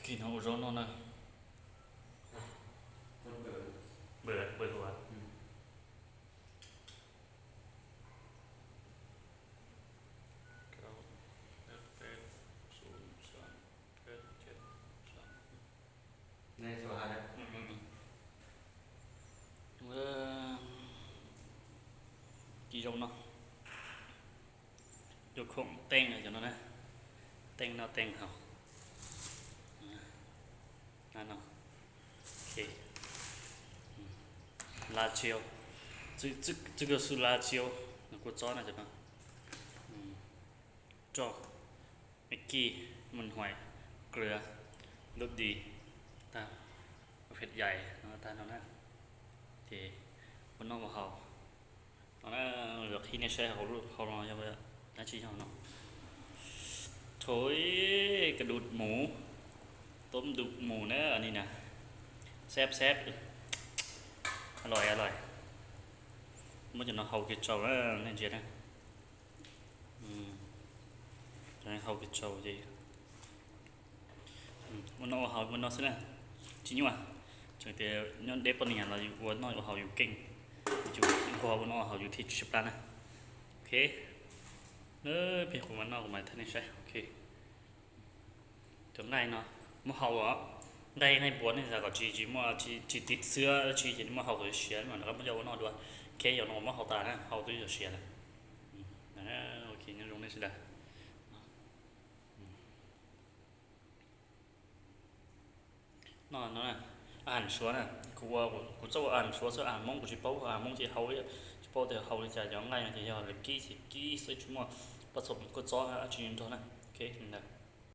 Kis no ua zaub noj na. Npawm, npawm hauv. Kis zaub no. Yuav khoom teej cov no na, teej noj teej haus. Lá no, ok, lá tsiau, txwj kawg xwb lá tsiau, no kua txob no cov no, roj, me kij, me nhuaim, klwv, ntub di, tag, phem yais no tag no na. Ces ua noj ua haus no na, qhib nej saib hauv no yog dab tsi yog no. Thôi, cà đụt mù, tôm đụt mù na, ni na, xeb xeb, a lòi a lòi. Muab cov no hau kiag tsau na, nej ntsia na. Cov no hau kiag tsau ces ua noj ua haus ua no xwb na, tsis nyuaj. Tseem tias nyob deb poj niam los yus ua noj ua haus yus keej, yus nquag ua noj ua haus yus thiaj tsis plab na. Ok, peb kuv mam noj kuv mam thaij nej saib. Ok, cov nqaij no muab hau os, nqaij nqaij npua nej xav kom tsis tsis muaj tsis tiv xwb dab tsi ces muab hau kom siav mas rov qab muab coj ua noj dua. Ok, yog no muab hau tas na, hau twb yog siav lawm. Ok, nyob zoo nej sawv daws. No, no, a ham suav na, kuv ua kuv txawj ua a ham suav xwb, a ham hmoob kuv tsis paub, a ham hmoob ces hau li, tsis paub tias hau li cas, cov nqaij no ces yog lawv kib ces kib xwb tsis muaj paj txhom kua txob dab tsi nrog na. Ok, li ntawd.